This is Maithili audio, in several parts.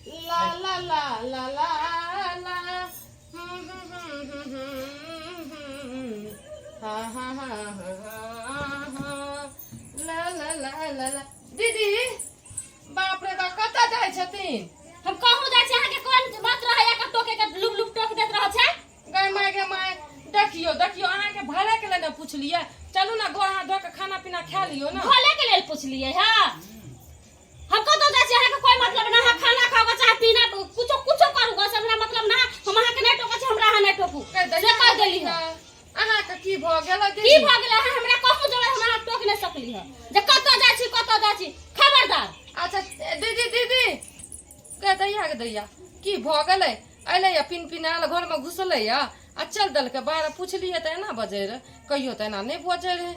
ला ला ला ला ला ला हम्म, हम्म, हम्म, हम्म, हम्म, हा हा हा हा हा ला ला ला ला ला। दीदी, बाप रे बाप, कतऽ जाइ छथिन? हम कहूँ जाइ छी, अहाँके कोन बात रहैया? कऽ टोके के लुप लुप टोक दैत रहै छै। गै माय, गे माय, देखियौ देखियौ, अहाँके भले के लेल ने पुछलियै। चलू ने, गोर हाथ धो के खाना पीना खा लियौ ने। भले के लेल पुछलियै। हाँ, हम कतौ जाइ छी, अहाँके कोई मतलब ना। अहाँ खाना खाओ चाहे पीना, कुछो कुछो करू, बस हमरा मतलब ना। हम अहाँके नहि टोकै छी, हमरा अहाँ नहि टोकू। कहि से दैया। कहि देली हँ। अहाँके की भऽ गेल? की दीदी? भऽ गेलै? अहाँ हमरा कहूँ जेबै, हम अहाँ टोक नहि सकली हँ जे कतऽ जाइ छी, कतऽ जाइ छी। खबरदार। अच्छा दीदी, दीदी, गै दैया, गे दैया, की भऽ गेलै? अयलै या पिन पिनायल घरमे घुसलै या आ चल देलकै बाहर। पुछलियै तऽ एना बजै रहै, कहियो तऽ एना नहि बजै रहै।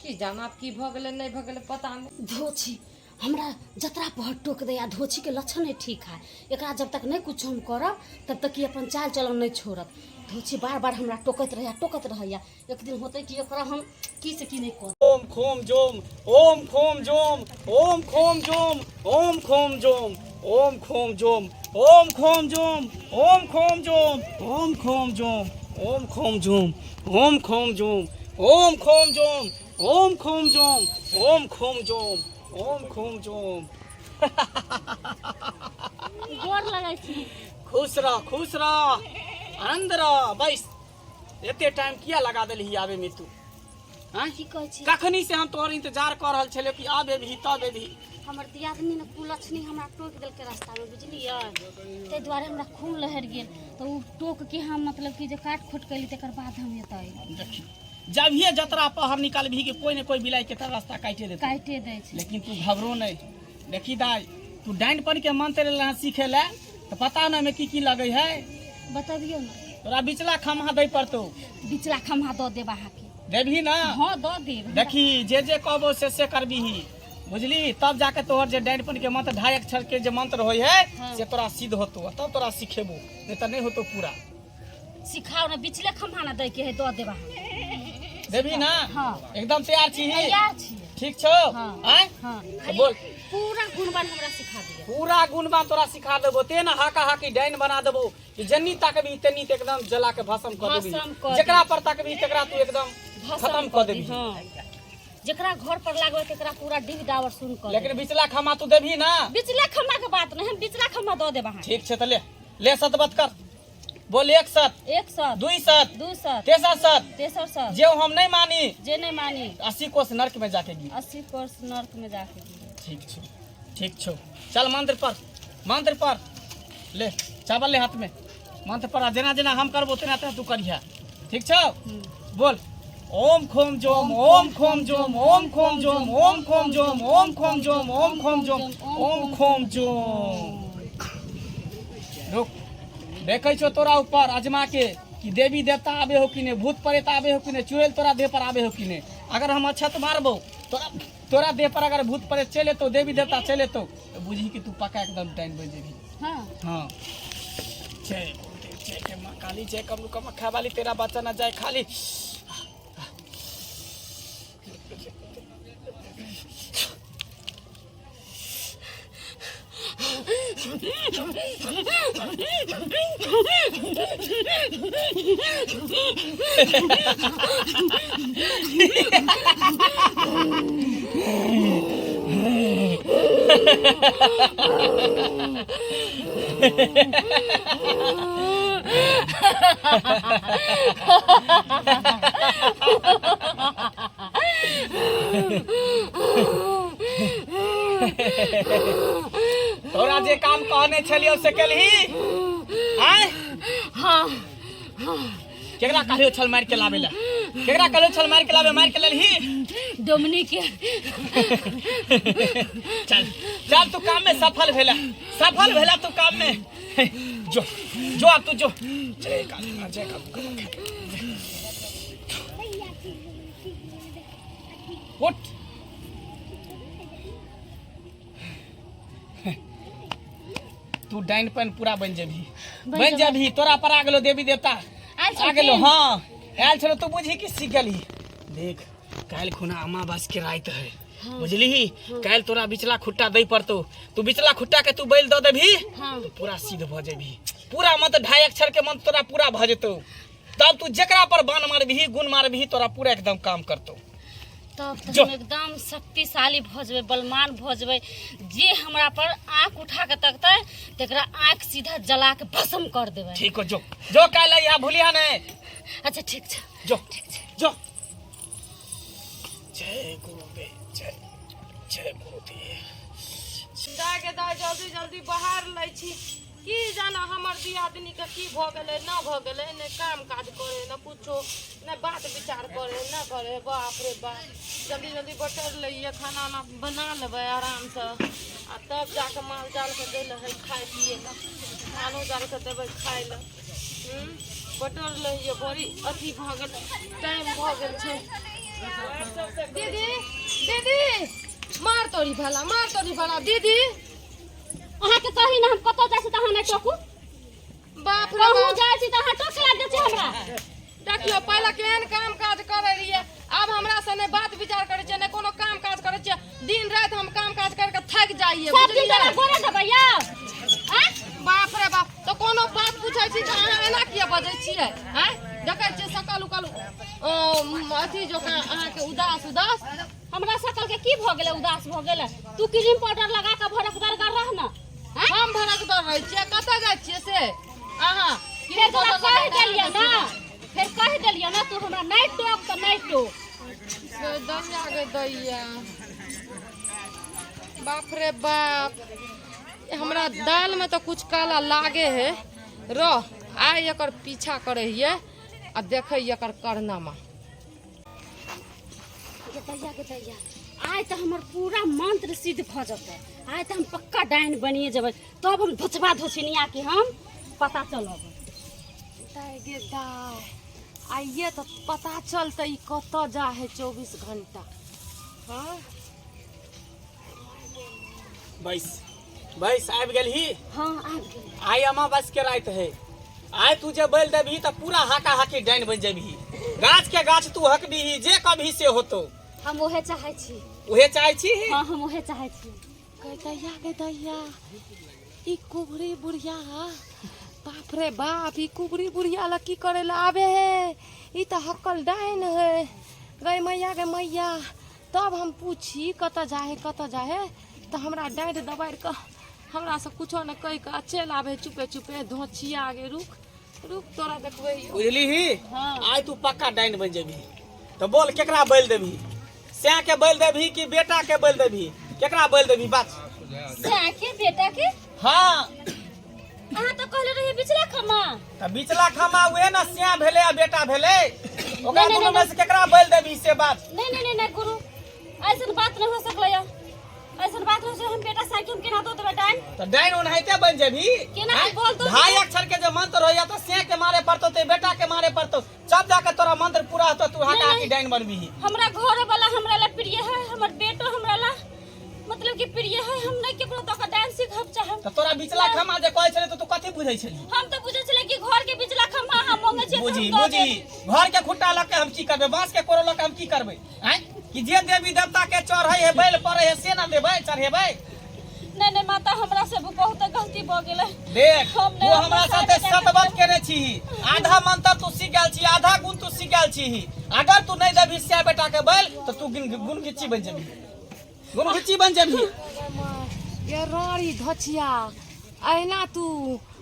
की जाना आब की भऽ गेलै, नहि भऽ गेलै, पता नहि। धोछी हमरा जतरा पहर टोक दैया। धोछीके लक्षण नहि ठीक है। एकरा जब तक नहि कुछ हम करब, तब तक ई अपन चाल चलन नहि छोड़त। धोछी बार बार हमरा टोकैत रहैया, टोकैत रहैया। एक दिन होतै कि एकरा हम की से की नहि करब। ओम खोम जोम, ओम खोम जोम, ओम खोम जोम, ओम खोम जोम, ओम खोम जोम, ओम खोम जोम, ओम खोम जोम, ओम खोम जोम, ओम खोम जोम, ओम खोम जोम, ओम खोम जोम, ओम खोम जोम, ओम खोम जोम, ओम खोम जोम। गोर लगै छी। खुश रह, खुश रह, आनंद रह। बैस। एते टाइम किया लगा देलही आबे में तू? आँय? की कहै छी? कखनी से हम तोहर इंतजार कऽ रहल छलियौ कि आब एबही तब एबही। हमर दियादनी ने कुलक्षणी हमरा टोकि देलकै रास्तामे, बुझलियै? ताहि दुआरे हमरा खून लहरि गेल, तऽ ओ टोक के हम मतलब कि जे काट खोट कयली, तकर बाद हम एतऽ अयली। देखी, जभिए जतरा पहर निकालबही कि कोई ने कोई बिलाई के रास्ता काटे देतौ। काटिए दै छै। लेकिन तू घबरो नहीं। देखी दाई, तू डाइन के मंत्र ले सीखे ले तऽ पता नहीं में की की लगे है। बतबियौ ने। तोरा बिचला खम्हा दै पड़तौ। बिचला खम्हा दऽ देब अहाँके। देबही ना? हँ, दऽ देब। देखी, जे जे कहबो से से करबीही, बुझली? तब जाके तोहर जे डाइन के मंत्र, ढाई अक्षर के जे मंत्र होइ है, से तोरा सिद्ध होतो, तब तोरा सिखेबो, नहीं तऽ नहीं होतो पूरा। सिखाओ ने। बिचले खम्हा ने दै के है, दऽ देब अहाँ। देबही ना? हाँ। एकदम तैयार छी? तैयार छी। ठीक छौ? हाँ। आँय? हाँ। तऽ बोल। पूरा गुणवान हमरा सिखा दिअ। पूरा गुणवान तोरा सिखा देबो, ते ने हाका हाकी डाइन बना देबो कि जन्नी ताकबी तन्नी ते एकदम जला के भस्म कऽ देबी। भस्म कऽ जेकरा पर ताकबी तकरा तू एकदम भस्म खत्म कऽ देबी। हाँ, जेकरा घर पर लागबै तेकरा पूरा डीह डावर सुन कऽ। लेकिन बिचला खमा तू देबही ना? बिचला खम्मा के बात नहीं, हम बिचला खम्मा दऽ देब अहाँ। ठीक छै, तऽ ले ले, सतबत कर, बोल। एक सत। एक सत। दुई सत। दू सत। तेसर सत। तेसर सत। जे हम नहीं मानी। जे नहीं मानी। 80 कोस नर्क में जाके गिर। 80 कोस नर्क में जाके गिर। ठीक छो, ठीक छो। चल मंत्र पर, मंत्र पर ले, चावल ले हाथ में, मंत्र पर। आ जेना जेना हम करबो तेना तेना तू करिहा, ठीक छौ? बोल, ओम खोम जोम, ओम खोम जोम, ओम खोम जोम, ओम खोम जोम, ओम खोम जोम, ओम खोम जोम, ओम खोम जोम। रुक, देखै छौ तोरा ऊपर अजमा के कि देवी देवता आबे हो कि नहीं, भूत प्रेत आबे हो कि नहीं, चुड़ैल तोरा देह पर आबे हो कि नहीं। अगर हम अक्षत मारबो तोरा, तोरा देह पर अगर भूत प्रेत चलि एतौ, देवी देवता चलि एतौ, तऽ बुझही कि तू पक्का एकदम डाइन बनि जेबही। हाँ। जय गुरुदेव, जय जय माँ काली, जय कमलू कमख्या वाली, तेरा बच्चा ना जाए खाली। तोरा जे काम कहने छलियौ से केलही? आँय? हाँ। केकरा कहलियौ छल मारि के लाबै लए? केकरा कहलियौ छल मारि के लाबे? मारि के लेलही? डोमनी के। चल चल, तू काम में सफल भेला, सफल भेला तू काम में। जो जो, अब तू जो। जय काली माँ, जय काली। उठ। तू डाइन पाइन पूरा बन जेबही, बन जेबही। तोरा पर आ गेलो देवी देवता। आयल आ गेलो। छलखिन? हाँ, आयल छलो। तू बुझी कि सीख गेलही। देख, काल्हि खुना अमावास के राति है। बुझलिही? काल्हि तोरा बिचला खुट्टा दै पड़तौ। तू बिचला खुट्टा के तू बैल दऽ देबही हाँ। तो पूरा सिद्ध भऽ जेबही। पूरा मंत्र 2.5 अक्षर के मंत्र तोरा पूरा भऽ जेतौ। तब तू जेकरा पर बाण मारबही, गुण मारबही, तोरा पूरा एकदम काम करतौ। तब तऽ जो। हम एकदम शक्तिशाली भऽ जेबै, बलमान भऽ जेबै। जे हमरा पर आँख उठा के तकतै तकरा आँख सीधा जला के भस्म कर देबै। ठीक हो, जो जो काल्हि यहाँ भूलिहा नहीं। अच्छा ठीक छै। जो ठीक छै। जो। जय गुरुदेव, जय जय गुरुदेव। दाय के दाय, जल्दी जल्दी बाहर लै छी। की जाना हमर दियादनी के की भऽ गेलै न भऽ गेलै। ने काम काज करे, ने कुछो, ने बात विचार करे न करे। बाप रे बाप, जल्दी जल्दी बटर लैये, खाना उना बना लेबै आरामसँ आ तब जाके माल जालके दै लए है खाय पिए लए। मालो जालके देबै खाय लए। बटर लैये, बड़ी अथी भऽ गेलै, टाइम भऽ गेल छै। दीदी, दीदी, मार तोरी भला, मार तोरी भला दीदी। अहाँके कही ने, हम कतौ जाइ छी तऽ अहाँ नहि टोकू। बाप रे कहूँ बाप। जाइ छी तऽ अहाँ टोके लागि जाइ छी हमरा। देखियौ, पहिले केहन काम काज करै रहियै, आब हमरा से नहि बात विचार करै छियै, नहि कोनो काम काज करै छियै। दिन राति हम काम काज करके थाकि जाइए। सब दिन बुझलियै? तोरा गोरे देबै यौ आँय? बाप रे बाप, तऽ कोनो बात पूछै छी तऽ अहाँ एना किया बजै छियै? आँय, देखै छियै सकल उकल अथी जकाँ अहाँके उदास उदास। हमरा सकल के की भऽ गेलै, उदास भऽ गेलै? तू क्रीम पाउडर लगा कऽ भरक दरगर रह ने, आँय? हम भड़क दर रहै छियै? कतऽ जाइ छियै से अहाँ? फेर तोरा कहि देलियै ने, फेर कहि देलियै ने, तू हमरा नहि टोक तऽ नहि टोक। गे दैया, गे दैया, बाप रे बाप, हमरा दाल में तो कुछ काला लागे है। रह, आइ एकर पीछा करे हिये आ देखे एकर करनामा। गे दैया, गे दैया, आइ तऽ हमर पूरा मंत्र सिद्ध भऽ जेतै। आइ तऽ हम पक्का डाइन बनिए जेबै। तब हम धोचबा धोछनिया के हम पता चलब। दाय गे दाय, आइए तऽ पता चलतै ई कतऽ जा है 24 घंटा। हाँ। बैस बैस, आबि गेलही? हाँ, आबि गेल। आइ अमावस के राति है। आइ तू जे बैल देबही तऽ पूरा हाका हाकी डाइन बनि जेबही। गाछ के गाछ तू हकबीही, जे कभी से होतो। हम ओहे चाहै छी। उहे चाहै छी? हाँ, हम ओहे चाहै छी। गे दैया, गे दैया, ई कुबरी बुढ़िया, बाप रे बाप, ई कुबरी बुढ़िया ला की करे ला आबे है? ई तऽ हक्कल डाइन है। गई मैया, गे मैया, तब हम पूछी कतऽ जा है, कतऽ जा है, तऽ हमरा डाँटि दबारि कऽ हमरा से कुछो नहि कहि कऽ चलि आबे चुपे चुपे। धोचिया गे, रुक रुक, तोरा देखबै यौ। बुझलीही? हाँ। आइ तू पक्का डाइन बनि जेबही। तऽ बोल, केकरा बैल देबही? सैं के बैल देबही कि बेटा के बैल देबही? केकरा बैल देबही, बात? सैं के, बेटा के? हाँ। अहाँ तऽ कहले रहियै बिचला खमा। तऽ बिचला खमा उहे ने सैं भेलै आ बेटा भेलै। ओकरा नहीं, दुनू नहीं, में से केकरा बैल देबही से बात। नहीं नहीं नहीं नहीं गुरु, ऐसन बात नहीं हो सकलै। ऐसन बात नहीं हो सकलै। हम बेटा साइकिल केना दो देबै डाइन? तऽ डाइन ओनाहिते बनि जेबही। केना आँय? बोल दो? 2.5 अक्षर के जे मंत्र होइया तऽ सैं के मारे पड़तौ, ते बेटा के मारे पड़तौ, तब जाके तोरा मंत्र पूरा होतौ, तू हाका हाकी डाइन बनबीही। हमरा घर वाला हमरा ला प्रिय है, हमर बेटो हमरा ला मतलब कि प्रिय है। हम नहीं केकरो दऽ के डाइन सीखब चाहब। तऽ तोरा बिचला खमा जे कहै छलै तऽ तू कथी बुझै छली? हम तऽ बुझै छलै कि घर के बिचला खम्भा हम मंगे छियै तऽ बुझी हम दऽ बुझी देब। घर के खुट्टा लऽ के हम की करबै? बांस के कोरो लऽ के हम की करबै? आँय, कि जे देवी देवता के चढ़ै है, बैल पड़ै है, से ना देबै चढ़ेबै? नहीं नहीं माता, हमरा से बहुत गलती भऽ गेलै। देख, हम तू नहि हमरा अपन साथे साथे सतबत केने छीही। आधा मंत्र तू सीख गेल छी, आधा गुण तू सीख गेल छीही। अगर तू नहीं देबही सै बेटा के बैल तऽ तू गुण घिच्ची बनि जेबही, गुण घिच्ची बनि जेबही। ये राड़ी धचिया, अहिना तू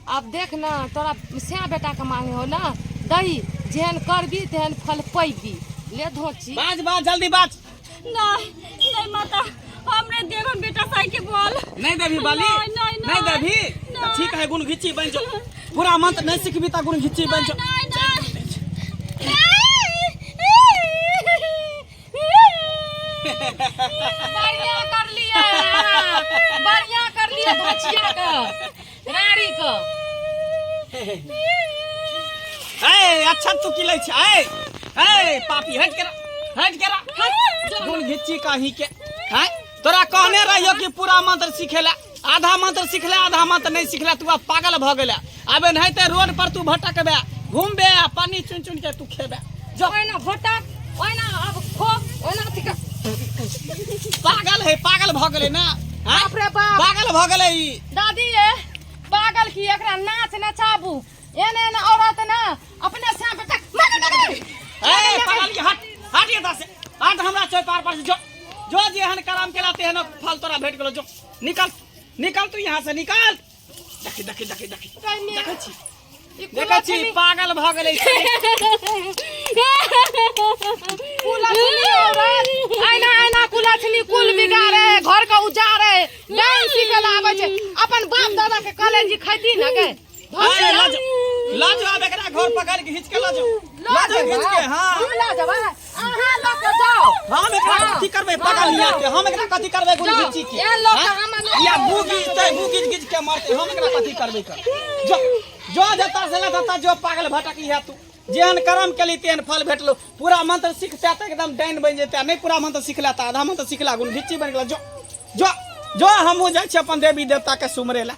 अब देख ना, तोरा सै बेटा के मांगे हो ना दही। जेहन करबी तेहन फल पैबी। ले धोची। बाज बाज, जल्दी बाज। नहीं नहीं माता, हम नहीं देब हम बेटा साई के बोल। नहीं देबही बाली? नहीं, नहीं, नहीं देबही? नहीं। तऽ ठीक है, गुण घिच्ची बनि जो। पूरा मंत्र नहीं सीखबी तऽ गुण घिच्ची बनि जो। नहीं नहीं। बढ़िया कर लिए, बढ़िया कर लिए धोचिया के, राड़ी के। ए अच्छा, तू की लै छै? ए ए पापी, हट के रह, हट के रह, गुण घिच्ची कहीं के हैं। तोरा कहने रहियो कि पूरा मंत्र सिखेला। आधा मंत्र सिखले, आधा मंत्र नहीं सिखले। तू आब पागल भऽ गेले। आब एनाहिते रोड पर तू भटकबे, घूमबे आ पानी चुन चुन के तू खेबे। जो। ओहिना भटक, ओहिना अब खो, ओहिना अथी कर। पागल है, पागल भऽ गेलै ना। आँय? बाप रे बाप। पागल भऽ गेलै ई। दादी ये पागल की, एकरा नाच नचाबू। एने एने औरत ना अपने से बेटा मगर मगर। ए पागल, ये हट हट, ये से हट, हमरा चौपार पर से जो जो जेहन करम केला तेहन फल तोरा भेट गेलो। जो निकल निकल, तू यहाँ से निकल। देखी देखी देखी देखी, देखै छी देखै छी, पागल भऽ गेलै। कुलछनी औरत आइना आइना कुलछनी, कुल बिगाड़े, घर के उजाड़े, डांस सीखे ला आबै छै। अपन बाप दादा के कॉलेज खैती ना गे। अरे लज लज, आब एकरा घर पकड़ के खींच के लज लज खींच के। हाँ, हम लऽ जेबै, अहाँ लऽ के जाओ। हम एकरा कथी करबै पागल हिया के? हम एकरा कथी करबै गुण जाओ। घिची के? एहन लोक के हाँ? हम या गु घिचतै, गु घिच घिच के मरतै। हम एकरा कथी करबै? कर जो जो जता से लता जो, पागल भटकी है तू। जेहन कर्म केली तेहन फल भेटलो। पूरा मंत्र सीखते तऽ एकदम डाइन बनि जेतै, नहि पूरा मंत्र सिखला तऽ आधा मंत्र सिखला, गुण घिच्ची बनि गेला। जो जो जो, हमहूँ जाइ छी अपन देवी देवता के सुमरे ला।